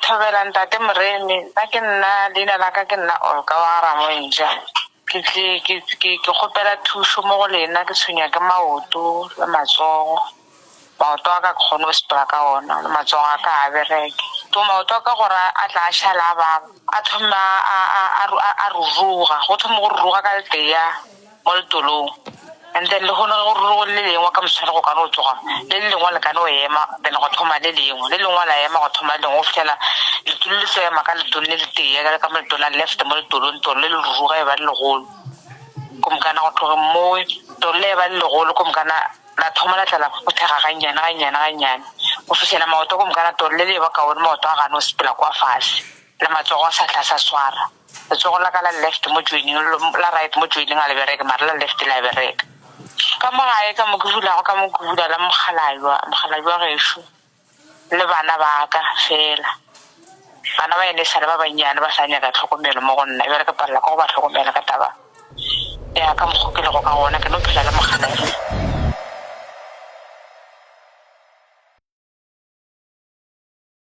Thobela ntate Moremi, nna ke nna leina la ka ke nna Olga wa Ramontša. Ke tle ke ke ke kgopela thušo mo go lena ke tshwenywa ke maoto le matsogo. Maoto a ka ke kgone go sepela ka ona le matsogo a ka a bereke. To maoto a ka gore a tla a šala a baba a thoma a a a a ruruga go thoma go ruruga ka leteya. mo letolong and then lehono ge go rurugo le lengwe ka moswane go ka no tsoga le le lengwe le ka no ema then go thoma le lengwe le lengwe la ema go thoma le lengwe go fihlela letolo le tlo ema ka letolo le letee ka ka mo letolo la left mo letolong tolo le le ruruga e ba le legolo komokana go tloge mowe tolo le e ba le legolo komokana la thoma la tla la phuthega gannyane gannyane gannyane go fihlela maoto komokana tolo le le e ba kaone maoto a gane o sepela kwa fase le matsogo a sa tla sa swara. Letsogo la ka la left mo joining, la right mo joining a le bereke, mara la left le a bereka. Ka mo gae ka mo ke dulago, ka mo ke dula la mokgalabje, mokgalabje wa gešo le bana ba ka fela. Bana ba ene e sa le ba bannyane ba sa nyaka tlhokomelo mo go nna, bjale ke palela ke go ba hlokomela ka taba ya ka mokgo ke lego ka gona, ke no phela le mokgalabje.